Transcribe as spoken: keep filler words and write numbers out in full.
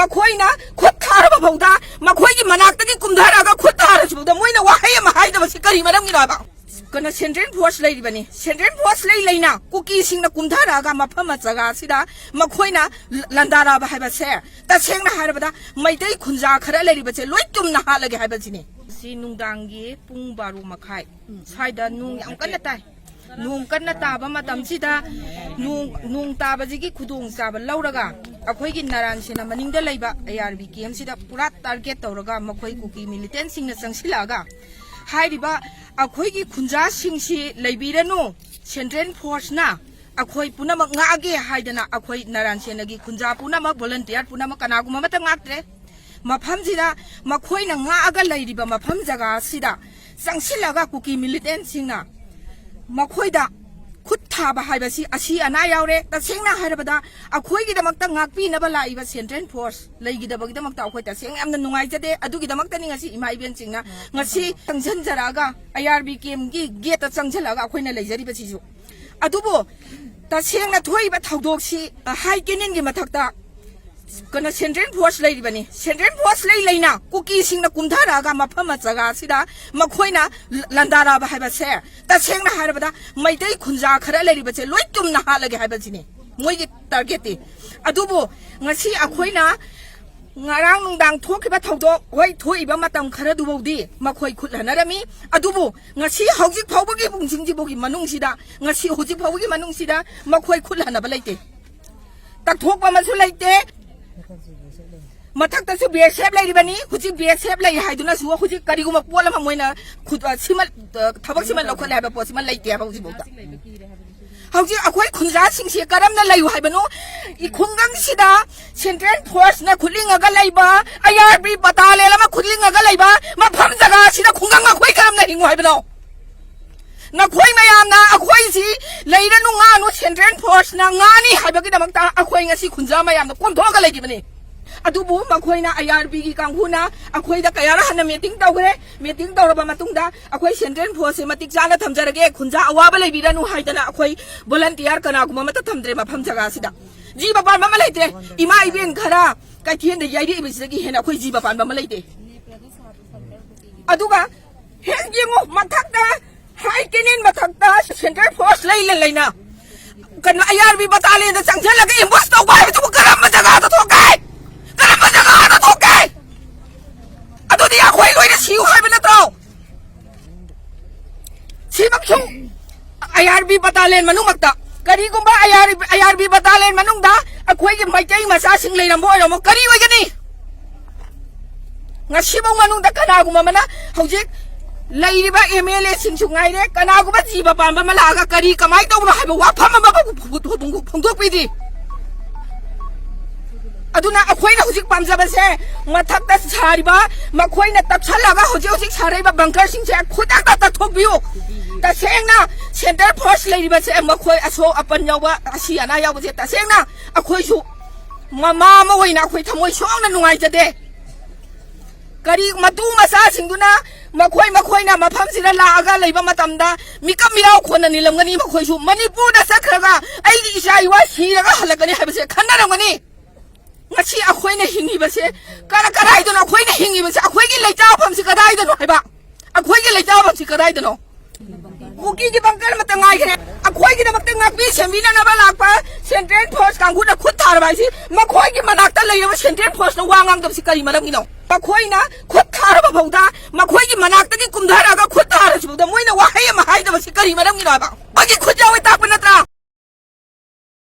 ꯑꯩꯈꯣꯏꯅ ꯈꯨꯠ ꯊꯥꯔꯕ ꯐꯥꯎꯗ, ꯃꯈꯣꯏꯒꯤ ꯃꯅꯥꯛꯇꯒꯤ ꯀꯨꯝꯊꯔꯛꯑꯒ ꯈꯨꯠ ꯊꯥꯔꯁꯤ ꯐꯥꯎꯗ ꯃꯣꯏꯅ ꯋꯥꯍꯩ ꯑꯃ ꯍꯥꯏꯗꯕꯁꯤ ꯀꯔꯤ ꯃꯔꯝꯒꯤꯅꯣ ꯍꯥꯏꯕ? ꯀꯩꯅꯣ, ꯁꯦꯟꯇ꯭ꯔꯦꯜ ꯐꯣꯔꯁ ꯂꯩꯔꯤꯕꯅꯤ꯫ ꯁꯦꯟꯇ꯭ꯔꯦꯜ ꯐꯣꯔꯁ ꯂꯩ ꯂꯩꯅ ꯀꯨꯀꯤꯁꯤꯡꯅ ꯀꯨꯝꯊꯔꯛꯑꯒ ꯃꯐꯝ ꯖꯒꯥ ꯑꯁꯤꯗ ꯃꯈꯣꯏꯅ ꯂ-, ꯂꯥꯟꯗꯥꯔꯛꯑꯕ ꯍꯥꯏꯕꯁꯦ, ꯇꯁꯦꯡꯅ ꯍꯥꯏꯔꯕꯗ ꯃꯩꯇꯩ ꯈꯨꯟꯖꯥ ꯈꯔ ꯂꯩꯔꯤꯕꯁꯦ ꯂꯣꯏ ꯇꯨꯝꯅ ꯍꯥꯠꯂꯒꯦ ꯍꯥꯏꯕꯁꯤꯅꯤ꯫ ꯁꯤ ꯅꯨꯡꯗꯥꯡꯒꯤ ꯄꯨꯡ ꯕꯥꯔꯣ ꯃꯈꯥꯏ ꯁ꯭ꯋꯥꯏꯗ ꯅꯣꯡ ꯌꯥꯝ ꯀꯟꯅ ꯇꯥꯏ꯫ ꯅꯣꯡ ꯀꯟꯅ ꯇꯥꯕ ꯃꯇꯝꯁꯤꯗ ꯅꯣꯡ, ꯅꯣꯡ ꯇꯥꯕꯁꯤꯒꯤ ꯈꯨꯗꯣꯡꯆꯥꯕ ꯂꯧꯔꯒ ꯑꯩꯈꯣꯏꯒꯤ ꯅꯥꯔꯥꯟ ꯁꯦꯅꯥ ꯃꯅꯤꯡꯗ ꯂꯩꯕ ꯑꯦ ꯑꯥꯔ ꯕꯤ ꯀꯦꯝꯁꯤꯗ ꯄꯨꯔꯥ ꯇꯥꯔꯒꯦꯠ ꯇꯧꯔꯒ ꯃꯈꯣꯏ ꯀꯨꯀꯤ ꯃꯤꯂꯤꯇꯦꯟꯁꯤꯡꯅ ꯆꯪꯁꯤꯜꯂꯛꯑꯒ ꯍꯥꯏꯔꯤꯕ ꯑꯩꯈꯣꯏꯒꯤ ꯈꯨꯟꯖꯥꯁꯤꯡꯁꯤ ꯂꯩꯕꯤꯔꯅꯨ, ꯁꯦꯟꯇ꯭ꯔꯦꯜ ꯐꯣꯔꯁꯅ ꯑꯩꯈꯣꯏ ꯄꯨꯝꯅꯃꯛ ꯉꯥꯛꯑꯒꯦ ꯍꯥꯏꯗꯅ ꯑꯩꯈꯣꯏ ꯅꯥꯔꯥꯟ ꯁꯦꯅꯥꯒꯤ ꯈꯨꯟꯖꯥ ꯄꯨꯝꯅꯃꯛ, ꯚꯣꯂꯟꯇꯤꯌꯥꯔ ꯄꯨꯝꯅꯃꯛ, ꯀꯅꯥꯒꯨꯝꯕ ꯑꯃꯠꯇ ꯉꯥꯛꯇ꯭ꯔꯦ꯫ ꯃꯐꯝꯁꯤꯗ ꯃꯈꯣꯏꯅ ꯉꯥꯛꯑꯒ ꯂꯩꯔꯤꯕ ꯃꯐꯝ ꯖꯒꯥ ꯑꯁꯤꯗ ꯆꯪꯁꯤꯜꯂꯒ ꯀꯨꯀꯤ ꯃꯤꯂꯤꯇꯦꯟꯁꯤꯡꯅ ꯃꯈꯣꯏꯗ ꯈꯨꯠ ꯊꯥꯕ ꯍꯥꯏꯕꯁꯤ ꯑꯁꯤ ꯑꯅꯥ ꯌꯥꯎꯔꯦ꯫ ꯇꯁꯦꯡꯅ ꯍꯥꯏꯔꯕꯗ ꯑꯩꯈꯣꯏꯒꯤꯗꯃꯛꯇ ꯉꯥꯛꯄꯤꯅꯕ ꯂꯥꯛꯏꯕ ꯁꯦꯟꯇ꯭ꯔꯦꯜ ꯐꯣꯔꯁ ꯂꯩꯈꯤꯗꯕꯒꯤꯗꯃꯛꯇ ꯑꯩꯈꯣꯏ ꯇꯁꯦꯡꯅ ꯌꯥꯝꯅ ꯅꯨꯡꯉꯥꯏꯖꯗꯦ꯫ ꯑꯗꯨꯒꯤꯗꯃꯛꯇꯅꯤ ꯉꯁꯤ ꯏꯃꯥ ꯏꯕꯦꯟꯁꯤꯡꯅ ꯉꯁꯤ ꯆꯪꯁꯤꯟꯖꯔꯛꯑꯒ ꯑꯥꯏ ꯑꯥꯔ ꯕꯤ ꯀꯦꯝꯒꯤ ꯒꯦꯠꯇ ꯆꯪꯁꯤꯜꯂꯒ ꯑꯩꯈꯣꯏꯅ ꯂꯩꯖꯔꯤꯕꯁꯤꯁꯨ꯫ ꯑꯗꯨꯕꯨ ꯇꯁꯦꯡꯅ ꯊꯣꯛꯏꯕ ꯊꯧꯗꯣꯛꯁꯤ, ꯑ, ꯍꯥꯏ ꯀꯦꯅꯦꯟꯒꯤ ꯃꯊꯛꯇ ꯀꯩꯅꯣ, ꯁꯦꯟꯇ꯭ꯔꯦꯜ ꯐꯣꯔꯁ ꯂꯩꯔꯤꯕꯅꯤ꯫ ꯁꯦꯟꯇ꯭ꯔꯦꯜ ꯐꯣꯔꯁ ꯂꯩ ꯂꯩꯅ ꯀꯨꯀꯤꯁꯤꯡꯅ ꯀꯨꯝꯊꯔꯛꯑꯒ ꯃꯐꯝ ꯖꯒꯥ ꯑꯁꯤꯗ ꯃꯈꯣꯏꯅ ꯂ-, ꯂꯥꯟꯗꯥꯔꯛꯑꯕ ꯍꯥꯏꯕꯁꯦ, ꯇꯁꯦꯡꯅ ꯍꯥꯏꯔꯕꯗ ꯃꯩꯇꯩ ꯈꯨꯟꯖꯥ ꯈꯔ ꯂꯩꯔꯤꯕꯁꯦ ꯂꯣꯏ ꯇꯨꯝꯅ ꯍꯥꯠꯂꯒꯦ ꯍꯥꯏꯕꯁꯤꯅꯤ ꯃꯣꯏꯒꯤ ꯇꯥꯔꯒꯦꯠꯇꯤ꯫ ꯑꯗꯨꯕꯨ ꯉꯁꯤ ꯑꯩꯈꯣꯏꯅ ꯉꯔꯥꯡ ꯅꯨꯡꯗꯥꯡ ꯊꯣꯛꯈꯤꯕ ꯊꯧꯗꯣꯛ, ꯍꯣꯏ, ꯊꯣꯛꯏꯕ ꯃꯇꯝ ꯈꯔꯗꯨꯐꯥꯎꯗꯤ ꯃꯈꯣꯏ ꯈꯨꯠ ꯍꯟꯅꯔꯝꯃꯤ꯫ ꯑꯗꯨꯕꯨ ꯉꯁꯤ ꯍꯧꯖꯤꯛ ꯐꯥꯎꯕꯒꯤ ꯄꯨꯡꯁꯤꯡꯁꯤꯐꯥꯎꯒꯤ ꯃꯅꯨꯡꯁꯤꯗ, ꯉꯁꯤ ꯍꯧꯖꯤꯛ ꯐꯥꯎꯕꯒꯤ ꯃꯅꯨꯡꯁꯤꯗ ꯃꯈꯣꯏ ꯈꯨꯠ ꯍꯟꯅꯕ ꯂꯩꯇꯦ꯫ ꯇꯛꯊꯣꯛꯄ ꯑꯃꯁꯨ ꯂꯩꯇꯦ꯫ ꯃꯊꯛꯇꯁꯨ ꯕꯤ ꯑꯦꯁ ꯑꯦꯐ ꯂꯩꯔꯤꯕꯅꯤ꯫ ꯍꯧꯖꯤꯛ ꯕꯤ ꯑꯦꯁ ꯑꯦꯐ ꯂꯩ ꯍꯥꯏꯗꯨꯅꯁꯨ ꯍꯧꯖꯤꯛ ꯀꯔꯤꯒꯨꯝꯕ ꯄꯣꯠ ꯑꯃ ꯃꯣꯏꯅ ꯈꯨꯠ-, ꯑ, ꯁꯤꯃ-, ꯑ, ꯊꯕꯛ ꯁꯤꯃ ꯂꯧꯈꯠꯂꯦ ꯍꯥꯏꯕ ꯄꯣꯠꯁꯤꯃ ꯂꯩꯇꯦ ꯍꯥꯏꯕ ꯍꯧꯖꯤꯛꯐꯥꯎꯗ꯫ ꯍꯧꯖꯤꯛ ꯑꯩꯈꯣꯏ ꯈꯨꯟꯖꯥꯁꯤꯡꯁꯦ ꯀꯔꯝꯅ ꯂꯩꯌꯨ ꯍꯥꯏꯕꯅꯣ? ꯏ-, ꯈꯨꯡꯒꯪꯁꯤꯗ ꯁꯦꯟꯇ꯭ꯔꯦꯜ ꯐꯣꯔꯁꯅ ꯈꯨꯠꯂꯤꯡꯉꯒ ꯂꯩꯕ, ꯑꯥꯏ ꯑꯥꯔ ꯕꯤ ꯕꯇꯥꯂꯤꯌꯟ ꯑꯃ ꯈꯨꯠꯂꯤꯡꯉꯒ ꯂꯩꯕ ꯃꯐꯝ ꯖꯒꯥꯁꯤꯗ ꯈꯨꯡꯒꯪ ꯑꯩꯈꯣꯏ ꯀꯔꯝꯅ ꯍꯤꯡꯉꯨ ꯍꯥꯏꯕꯅꯣ? ꯅꯈꯣꯏ ꯃꯌꯥꯝꯅ ꯑꯩꯈꯣꯏꯁꯤ ꯂꯩꯔꯅꯨ ꯉꯥꯅꯨ, ꯁꯦꯟꯇ꯭ꯔꯦꯜ ꯐꯣꯔꯁꯅ ꯉꯥꯅꯤ ꯍꯥꯏꯕꯒꯤꯗꯃꯛꯇ ꯑꯩꯈꯣꯏ ꯉꯁꯤ ꯈꯨꯟꯖꯥ ꯃꯌꯥꯝꯅ ꯀꯣꯝꯊꯣꯛꯑꯒ ꯂꯩꯈꯤꯕꯅꯤ꯫ ꯑꯗꯨꯕꯨ ꯃꯈꯣꯏꯅ, ꯑꯥꯏ ꯑꯥꯔ ꯕꯤꯒꯤ ꯀꯥꯡꯕꯨꯅ ꯑꯩꯈꯣꯏꯗ ꯀꯌꯥꯔ ꯍꯟꯅ ꯃꯤꯇꯤꯡ ꯇꯧꯈ꯭ꯔꯦ꯫ ꯃꯤꯇꯤꯡ ꯇꯧꯔꯕ ꯃꯇꯨꯡꯗ ꯑꯩꯈꯣꯏ ꯁꯦꯟꯇ꯭ꯔꯦꯜ ꯐꯣꯔꯁꯁꯦ ꯃꯇꯤꯛ ꯆꯥꯅ ꯊꯝꯖꯔꯒꯦ, ꯈꯨꯟꯖꯥ ꯑꯋꯥꯕ ꯂꯩꯕꯤꯔꯅꯨ ꯍꯥꯏꯗꯅ ꯑꯩꯈꯣꯏ ꯚꯣꯂꯟꯇꯤꯌꯥꯔ ꯀꯅꯥꯒꯨꯝꯕ ꯑꯃꯠꯇ ꯊꯝꯗ꯭ꯔꯦ ꯃꯐꯝ ꯖꯒꯥ ꯑꯁꯤꯗ꯫ ꯖꯤꯕ ꯄꯥꯟꯕ ꯑꯃ ꯂꯩꯇ꯭ꯔꯦ꯫ ꯏꯃꯥ ꯏꯕꯦꯟ ꯈꯔ ꯀꯩꯊꯦꯜꯗ ꯌꯩꯔꯛꯏꯕꯁꯤꯗꯒꯤ ꯍꯦꯟꯅ ꯑꯩꯈꯣꯏ ꯖꯤꯕ ꯄꯥꯟꯕ ꯑꯃ ꯂꯩꯇꯦ꯫ ꯑꯗꯨꯒ ꯍꯦꯛ ꯌꯦꯡꯉꯨ, ꯃꯊꯛꯇ, ꯍꯥꯏ ꯀꯦꯅꯦꯜ ꯃꯊꯛꯇ ꯁꯦꯟꯇ꯭ꯔꯦꯜ ꯐꯣꯔꯁ ꯂꯩꯅ ꯂꯩꯅ ꯀꯩꯅꯣ, ꯑꯥꯏ ꯑꯥꯔ ꯕꯤ ꯕꯇꯥꯂꯤꯌꯟꯗ ꯆꯪꯁꯤꯜꯂꯒ ꯑꯦꯝꯕꯨꯁ ꯇꯧꯕ ꯍꯥꯏꯕꯗꯨꯕꯨ ꯀꯔꯝꯕ ꯖꯒꯥꯗ ꯊꯣꯛꯀꯦ? ꯀꯔꯝꯕ ꯖꯒꯥꯗ ꯊꯣꯛꯀꯦ? ꯑꯗꯨꯗꯤ ꯑꯩꯈꯣꯏ ꯂꯣꯏꯅ ꯁꯤꯌꯨ ꯍꯥꯏꯕ ꯅꯠꯇ꯭ꯔꯣ? ꯁꯤꯃꯛꯁꯨ ꯑꯥꯏ ꯑꯥꯔ ꯕꯤ ꯕꯇꯥꯂꯤꯌꯟ ꯃꯅꯨꯡꯃꯛꯇ, ꯀꯔꯤꯒꯨꯝꯕ ꯑꯥꯏ ꯑꯥꯔ ꯕꯤ ꯕꯇꯥꯂꯤꯌꯟ ꯃꯅꯨꯡꯗ ꯑꯩꯈꯣꯏꯒꯤ ꯃꯩꯇꯩ ꯃꯆꯥꯁꯤꯡ ꯂꯩꯔꯝꯕ ꯑꯣꯏꯔꯝꯃꯣ, ꯀꯔꯤ ꯑꯣꯏꯒꯅꯤ? ꯉꯁꯤꯐꯥꯎ ꯃꯅꯨꯡꯗ ꯀꯅꯥꯒꯨꯝꯕ ꯑꯃꯅ, ꯍꯧꯖꯤꯛ ꯂꯩꯔꯤꯕ ꯑꯦꯝ ꯑꯦꯜ ꯑꯦꯁꯤꯡꯁꯨ ꯉꯥꯏꯔꯦ, ꯀꯅꯥꯒꯨꯝꯕ ꯖꯤꯕ ꯄꯥꯟꯕ ꯑꯃ ꯂꯥꯛꯑꯒ ꯀꯔꯤ, ꯀꯃꯥꯏꯅ ꯇꯧꯕꯅꯣ ꯍꯥꯏꯕ ꯋꯥꯐꯝ ꯑꯃ ꯐꯣꯡꯗꯣꯛꯄꯤꯗꯦ꯫ ꯑꯗꯨꯅ ꯑꯩꯈꯣꯏꯅ ꯍꯧꯖꯤꯛ ꯄꯥꯝꯖꯕꯁꯦ, ꯃꯊꯛꯇ ꯁꯥꯔꯤꯕ, ꯃꯈꯣꯏꯅ ꯇꯛꯁꯜꯂꯒ ꯍꯧꯖꯤꯛ ꯍꯧꯖꯤꯛ ꯁꯥꯔꯛꯏꯕ ꯕꯪꯀꯔꯁꯤꯡꯁꯦ ꯈꯨꯗꯛꯇ ꯇꯛꯊꯣꯛꯄꯤꯌꯨ꯫ ꯇꯁꯦꯡꯅ ꯁꯦꯟꯇ꯭ꯔꯦꯜ ꯐꯣꯔꯁ ꯂꯩꯔꯤꯕꯁꯦ, ꯃꯈꯣꯏ ꯑꯁꯣꯛ ꯑꯄꯟ ꯌꯥꯎꯕ, ꯑꯁꯤ ꯑꯅꯥ ꯌꯥꯎꯕꯁꯦ, ꯇꯁꯦꯡꯅ ꯑꯩꯈꯣꯏꯁꯨ ꯃꯃꯥ ꯑꯃ ꯑꯣꯏꯅ ꯑꯩꯈꯣꯏ ꯊꯃꯣꯏ ꯁꯣꯛꯅ ꯅꯨꯡꯉꯥꯏꯖꯗꯦ꯫ ꯀꯔꯤ, ꯃꯇꯨ ꯃꯆꯥꯁꯤꯡꯗꯨꯅ ꯃꯈꯣꯏ ꯃꯈꯣꯏꯅ ꯃꯐꯝꯁꯤꯗ ꯂꯥꯛꯑꯒ ꯂꯩꯕ ꯃꯇꯝꯗ ꯃꯤꯀꯞ ꯃꯤꯔꯥꯎ ꯈꯣꯟꯅ ꯅꯤꯜꯂꯝꯒꯅꯤ꯫ ꯃꯈꯣꯏꯁꯨ ꯃꯅꯤꯄꯨꯔꯗ ꯆꯠꯈ꯭ꯔꯒ ꯑꯩꯒꯤ ꯏꯆꯥ ꯏꯋꯥ ꯁꯤꯔꯒ ꯍꯜꯂꯛꯀꯅꯤ ꯍꯥꯏꯕꯁꯦ ꯈꯟꯅꯔꯝꯒꯅꯤ꯫ ꯉꯁꯤ ꯑꯩꯈꯣꯏꯅ ꯍꯤꯡꯉꯤꯕꯁꯦ ꯀꯔ-, ꯀꯗꯥꯏꯗꯅꯣ? ꯑꯩꯈꯣꯏꯅ ꯍꯤꯡꯉꯤꯕꯁꯦ, ꯑꯩꯈꯣꯏꯒꯤ ꯂꯩꯇꯥꯐꯝꯁꯤ ꯀꯗꯥꯏꯗꯅꯣ ꯍꯥꯏꯕ? ꯑꯩꯈꯣꯏꯒꯤ ꯂꯩꯇꯥꯐꯝꯁꯤ ꯀꯗꯥꯏꯗꯅꯣ? ꯀꯨꯀꯤꯒꯤ ꯕꯪꯀꯔ ꯑꯃꯠꯇ ꯉꯥꯏꯈ꯭ꯔꯦ꯫ ꯑꯩꯈꯣꯏꯒꯤꯗꯃꯛꯇ ꯉꯥꯛꯄꯤ ꯁꯦꯟꯕꯤꯅꯅꯕ ꯂꯥꯛꯄ ꯁꯦꯟꯇ꯭ꯔꯦꯜ ꯐꯣꯔꯁ ꯀꯥꯡꯕꯨꯅ ꯈꯨꯠ ꯊꯥꯔꯕ ꯍꯥꯏꯁꯤ, ꯃꯈꯣꯏꯒꯤ ꯃꯅꯥꯛꯇ ꯂꯩꯔꯕ ꯁꯦꯟꯇ꯭ꯔꯦꯜ ꯐꯣꯔꯁꯅ ꯋꯥ ꯉꯥꯡꯗꯕꯁꯤ ꯀꯔꯤ ꯃꯔꯝꯒꯤꯅꯣ? ꯃꯈꯣꯏꯅ ꯈꯨꯠ ꯊꯥꯔꯕ ꯐꯥꯎꯗ, ꯃꯈꯣꯏꯒꯤ ꯃꯅꯥꯛꯇꯒꯤ ꯀꯨꯝꯊꯔꯛꯑꯒ ꯈꯨꯠ ꯊꯥꯔꯁꯤ ꯐꯥꯎꯗ ꯃꯣꯏꯅ ꯋꯥꯍꯩ ꯑꯃ ꯍꯥꯏꯗꯕꯁꯤ ꯀꯔꯤ ꯃꯔꯝꯒꯤꯅꯣ ꯍꯥꯏꯕ? ꯃꯣꯏꯒꯤ ꯈꯨꯠ ꯌꯥꯎꯋꯦ ꯇꯥꯛꯄ ꯅꯠꯇ꯭ꯔꯥ?